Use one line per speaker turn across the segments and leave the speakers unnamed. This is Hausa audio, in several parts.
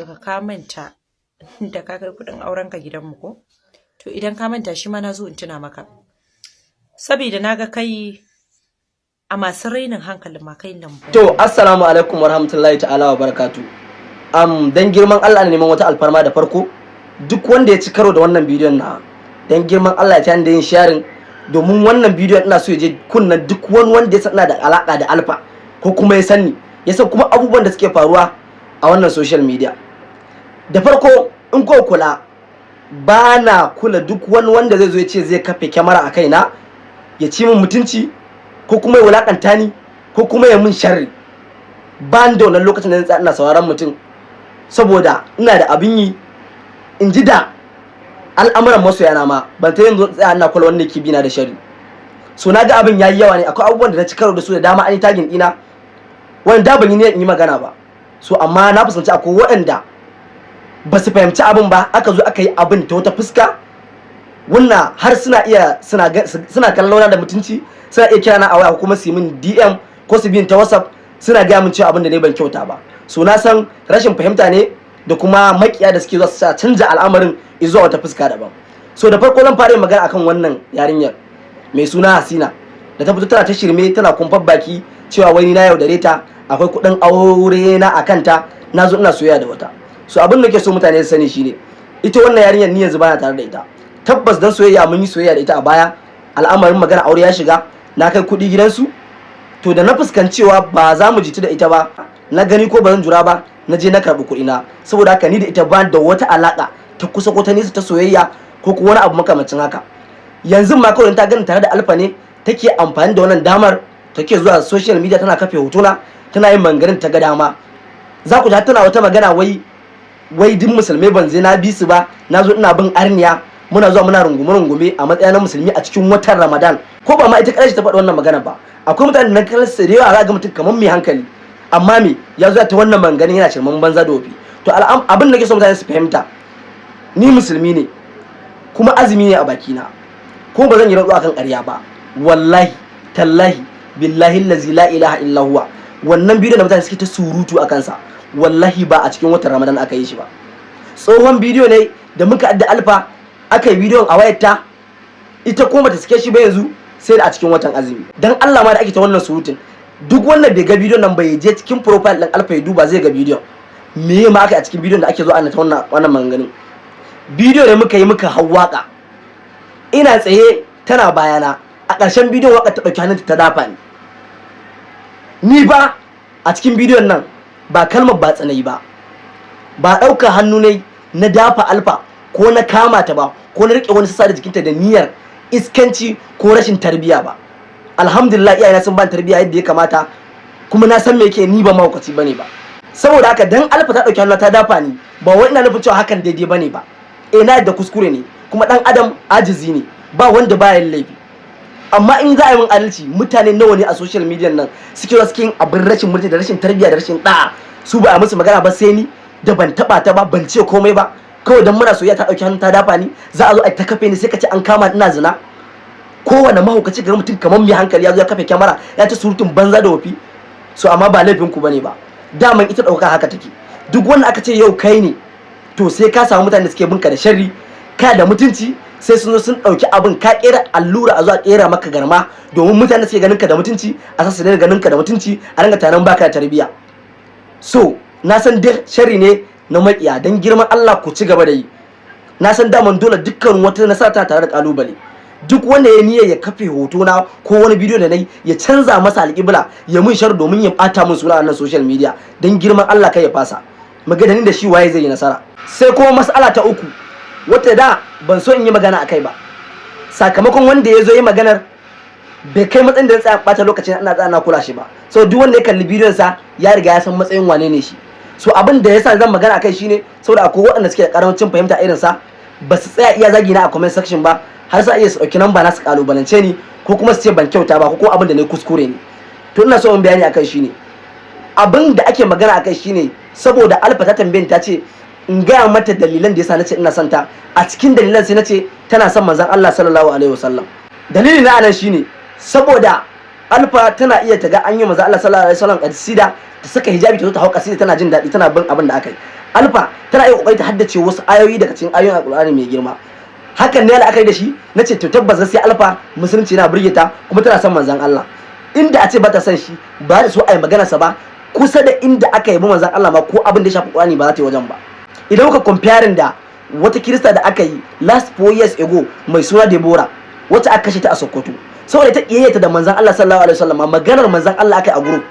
ka ka manta da ka kai kuɗin aurenka gidanmu ko? To idan ka manta shi ma na zo in tuna maka. Saboda na ga kai a masu rainin hankalin ma kai nan.
To, assalamu alaikum warahmatullahi ta'ala wa barakatu. Dan girman Allah na neman wata alfarma. Da farko, duk wanda ya ci karo da wannan bidiyon na, dan girman Allah ya tayar da yin sharing, domin wannan bidiyon ina so ya je kunnan duk wani wanda ya san ina da alaka da Alfa ko kuma ya sani, ya san kuma abubuwan da suke faruwa a wannan social media. Da farko, in ko kula, ba na kula duk wani wanda zai zo ya ce zai kafe kyamara a kaina ya ci min mutunci ko kuma ya wulakanta ni ko kuma ya min sharri. Ba da wannan lokacin da zan tsaya ina sauraron mutum, saboda ina da abin yi in ji da al'amuran masoyana ma ban ta yanzu tsaya ina kula wanda ke bina da sharri. So na ga abin yayi yawa ne. Akwai abubuwan da na ci karo da su da dama, an yi tagging ɗina wanda da ban yi niyyar in yi magana ba. So amma na fuskanci akwai waɗanda ba su fahimci abin ba, aka zo aka yi abin ta wata fuska wannan har suna iya suna kallona da mutunci, suna iya kira na a waya ko kuma su yi min DM ko su biyin ta WhatsApp, suna gaya min cewa abin da ne ban kyauta ba. So na san rashin fahimta ne da kuma makiya da suke zuwa su canza al'amarin zuwa wata fuska daban. So da farko zan fara yin magana akan wannan yarinyar mai suna Hasina da ta fito tana ta shirme, tana kumfar baki cewa wai ni na yaudare ta, akwai kuɗin aure na a kanta, na zo ina soyayya da wata. So abin da ke so mutane su sani shine, ita wannan yarinyar ni yanzu bana tare da ita. Tabbas dan soyayya mun yi soyayya da ita a baya, al'amarin magana aure ya shiga, na kai kuɗi gidansu. To da na fuskancewa ba za mu jitu da ita ba, na gani ko ba zan jura ba, na je na karɓi kuɗi na. Saboda haka ni da ita ba da wata alaka ta kusa ko ta nesa ta soyayya ko kuma wani abu makamancin haka. Yanzu ma kawai ta gani tare da Alfa ne take amfani da wannan damar, take zuwa social media tana kafe hotuna, tana yin maganganun ta ga dama. Za ku ji tana wata magana wai duk musulmai ban je na bi su ba, na zo ina bin arniya, muna zuwa muna rungume rungume a matsayin na musulmi a cikin watan Ramadan. Ko ba ma ita kadai ta faɗi wannan magana ba, akwai mutane da na kallon su da yawa, za ga mutum kamar mai hankali amma me ya zo ta wannan maganganun, yana shirman banza da wofi. To abin da nake so mutane su fahimta, ni musulmi ne kuma azumi ne a bakina, ko ba zan yi rantsuwa akan ƙarya ba. Wallahi tallahi billahi allazi la ilaha illa huwa, wannan bidiyon da mutane suke ta surutu a kansa, wallahi ba a cikin watan Ramadan aka yi shi ba. Tsohon bidiyo ne da muka adda Alfa aka yi bidiyon a wayarta, ita ko bata sake shi ba yanzu sai da a cikin watan azumi. Dan Allah ma da ake ta wannan surutun, duk wanda bai ga bidiyon nan bai je cikin profile din Alfa ya duba, zai ga bidiyon. Me ma aka yi a cikin bidiyon da ake zo ana ta wannan maganganun? Bidiyo ne muka yi, muka hau waka, ina tsaye tana bayana. A ƙarshen bidiyon waka ta ɗauki hannunta ta dafa ni. Ni ba a cikin bidiyon nan ba kalmar ba tsanai ba, ba ɗaukar hannu ne na dafa Alfa ko na kama ta ba ko na riƙe wani sassa da jikinta da niyyar iskanci ko rashin tarbiyya ba. Alhamdulillah, iyayena sun ban tarbiyya yadda ya kamata, kuma na san me yake, ni ba mahaukaci bane ba. Saboda haka dan Alfa ta ɗauki hannu ta dafa ni, ba wai ina nufin cewa hakan daidai bane ba. Eh, na yadda kuskure ne, kuma dan adam ajizi ne, ba wanda baya yin laifi. Amma in za a yi min adalci, mutane nawa ne a social media nan suke zuwa suke yin abin rashin mutunci da rashin tarbiyya da rashin da'a, su ba a musu magana ba, sai ni da ban taba ta ba, ban ce komai ba, kawai dan muna soyayya ta dauki hannu ta dafa ni, za a zo a ta kafe ni sai ka ce an kama ina zina. Kowane mahaukaci ga mutum kamar mai hankali ya zo ya kafe kyamara ya ta surutun banza da wofi. So amma ba laifin ku bane ba, daman ita dauka haka take. Duk wanda aka ce yau kai ne, to sai ka samu mutane da suke binka da sharri. Ka da mutunci, sai sun zo sun ɗauki abin ka kera allura, a zo a kera maka garma, domin mutane suke ganin ka da mutunci a sassa daina ganin ka da mutunci, a ringa tunanin baka da tarbiyya. So na san duk sharri ne na makiya. Dan girman Allah ku ci gaba da yi. Na san daman dole dukkan wata nasara tana tare da kalubale. Duk wanda ya niyya ya kafe hoto na ko wani bidiyo da nayi, ya canza masa alƙibla, ya mun shar domin ya bata mun suna a nan social media, dan girman Allah kai ya fasa magana da shi, waye zai yi nasara? Sai kuma mas'ala ta uku, wata da ban so in yi magana akai ba, sakamakon wanda ya zo yi maganar bai kai matsayin da na tsaya bata lokacin ina tsaya na kula shi ba. So duk wanda ya kalli bidiyon sa ya riga ya san matsayin wane ne shi. So abin da yasa zan magana akai shine saboda akwai waɗanda suke da karancin fahimta irin sa, ba su tsaya iya zagi na a comment section ba, har sa iya su ɗauki namba na su kalubalance ni ko kuma su ce ban kyauta ba ko kuma abin da ne kuskure ne. To ina so in bayani akai shine, abin da ake magana akai shine, saboda Alfa ta tambaye ta ce in gaya mata dalilan da yasa nace ina son ta. A cikin dalilan sai nace tana son manzon Allah sallallahu alaihi wasallam. Dalili na anan shine saboda Alfa tana iya ta ga an yi manzon Allah sallallahu alaihi wasallam kasida, ta saka hijabi ta zo ta hau kasida, tana jin daɗi, tana bin abin da aka yi. Alfa tana iya kokari ta haddace wasu ayoyi daga cikin ayoyin Alƙur'ani mai girma. Hakan ne la'akari da shi na ce, to, tabbas gaskiya Alfa musulunci yana burge ta, kuma tana son manzon Allah. Inda a ce ba ta son shi, ba da so a yi magana sa ba kusa da inda aka yi manzon Allah ma, ko abin da ya shafi Qur'ani ba za ta yi wajen ba. Idan muka comparing da wata Kirista da aka yi last 4 years ago mai suna Deborah, wacce aka kashe ta a Sokoto saboda ta kiyayyata da manzon Allah sallallahu alaihi wasallam, maganar manzon Allah aka yi a group,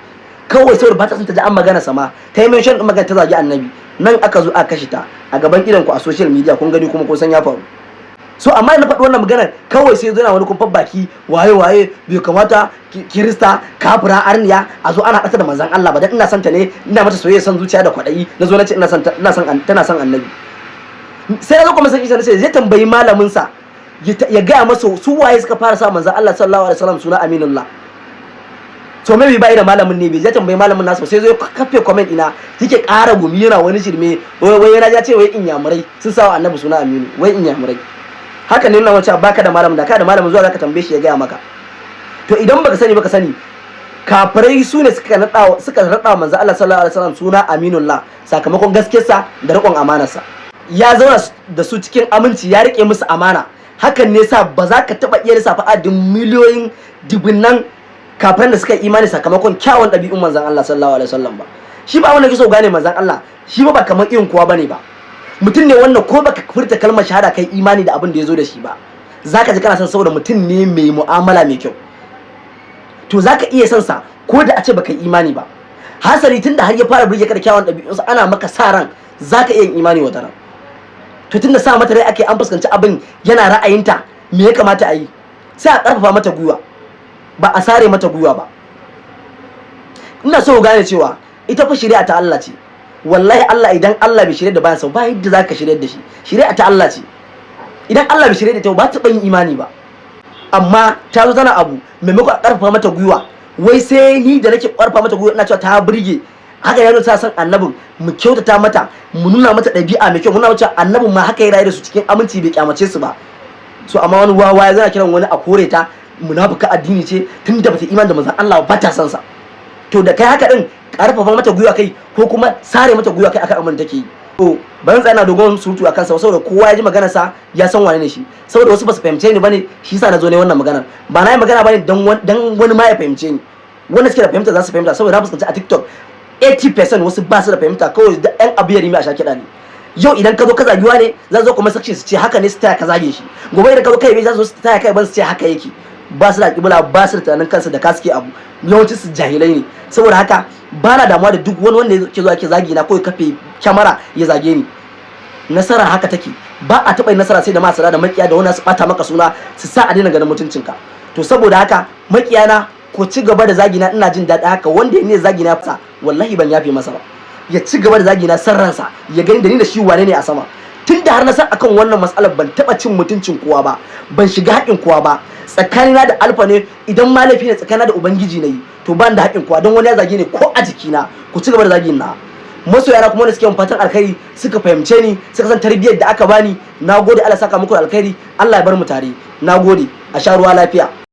kawai saboda ba ta son ta ji an magana sama, ta yi mention din magana, ta zagi Annabi, nan aka zo aka kashe ta a gaban idan ku a social media. Kun gani kuma kun san ya faru. So amma na faɗi wannan maganar, kawai sai zo yana wani kumfar baki, waye waye, bai kamata Kirista kafira arniya a zo ana ɗata da manzon Allah ba, dan ina son ta ne, ina mata soyayya son zuciya da kwaɗayi, na zo na ce ina son ina son tana son Annabi. Sai na zo kuma sai na ce zai tambayi malamin sa ya gaya masa su waye suka fara sa manzon Allah sallallahu alaihi wasallam suna Aminullah. So maybe bai da malamin ne, bai je tambayi malamin nasu, sai zo kafe comment ina yake ƙara gumi, yana wani shirme, wai wai yana ya ce wai Inyamurai sun sa wa Annabi suna Aminu, wai Inyamurai. Haka ne nuna wacce baka da malamin, da ka da malamin zuwa zaka tambaye shi ya gaya maka. To, idan baka sani baka sani, kafirai su ne suka nada manzo Allah sallallahu alaihi wasallam suna Aminullah sakamakon gaskiyarsa da riƙon amanarsa. Ya zauna da su cikin aminci, ya rike musu amana. Hakan ne sa ba za ka taba iya lissafa adadin miliyoyin dubunnan kafiran da suka yi imani sakamakon kyawun ɗabi'un manzon Allah sallallahu alaihi wasallam ba. Shi ba wanda ke so gane manzon Allah, shi ba kamar irin kowa bane ba. Mutum ne wanda ko baka furta kalmar shahada kai imani da abin da ya zo da shi ba, zaka ji kana son, saboda mutum ne mai mu'amala mai kyau. To, zaka iya son sa ko da a ce baka yi imani ba. Hasali, tunda har ya fara burge ka da kyawun ɗabi'unsa, ana maka sa ran zaka iya yin imani wata ran. To, tunda sa mata rai ake, an fuskanci abin yana ra'ayinta, me ya kamata a yi? Sai a ƙarfafa mata gwiwa, ba a sare mata gwiwa ba. Ina so ku gane cewa ita fa shari'a ta Allah ce. Wallahi Allah, idan Allah bai shirya da bayansa ba, yadda zaka shirya da shi. Shari'a ta Allah ce. Idan Allah bai shirya da ita ba, ta yin imani ba. Amma ta zo tana abu, maimakon a karfafa mata gwiwa, wai sai ni da nake karfafa mata gwiwa ina cewa ta burge. Haka ya ta san Annabin, mu kyautata mata, mu nuna mata ɗabi'a mai kyau, mu nuna mata Annabin ma haka ya rayu da su cikin aminci, bai kyamace su ba. So amma wani wawa ya zana kiran wani a kore ta, munafuka addini ce, tunda bata imani da manzon Allah ba ta san sa. To, da kai haka din, karfafa mata gwiwa kai ko kuma sare mata gwiwa kai akan abin da take yi? To, ban tsaya na dogon surutu akan sa, saboda kowa ya ji maganar sa ya san wane ne shi. Saboda wasu basu fahimce ni bane, shi yasa na zo ne wannan maganar. Ba na yi magana bane dan wani ma ya fahimce ni. Wanda suke da fahimta za su fahimta, saboda na fuskanci a TikTok 80% wasu ba su da fahimta, kawai da yan abu ya rimi a sha kiɗa ne. Yau idan ka zo ka zagi ne, za su zo kuma section su ce haka ne, su taya ka zage shi. Gobe idan ka zo kai za su zo su taya kai ban su ce haka yake. Ba su da kibla, ba su da tunanin kansu, da ka suke abu, yawancin su jahilai ne. Saboda haka ba na damuwa da duk wani wanda yake zuwa ke zagi na ko ya kafe kyamara ya zage ni. Nasara haka take. Ba a taɓa yin nasara sai da masara da makiya da wani su ɓata maka suna, su sa a daina ganin mutuncinka. To, saboda haka makiyana, ku ci gaba da zagina, ina jin daɗi haka. Wanda ya ne zagina fa, wallahi ban yafe masa ba. Ya ci gaba da zagina san ransa, ya gani da ni da shi wane ne a sama. Tun da har na san akan wannan matsalar, ban taɓa cin mutuncin kowa ba, ban shiga haƙƙin kowa ba. Tsakanina da Alfa ne. Idan ma laifi ne, tsakanina da Ubangiji na yi. To, ban da haƙƙin kowa don wani ya zage ni ko a jikina. Ku ci gaba da zagin na. Masoyana kuma wanda suke fatan alkhairi, suka fahimce ni, suka san tarbiyyar da aka bani, na gode. Allah saka muku da alkhairi, Allah ya bar mu tare. Na gode, a sha ruwa lafiya.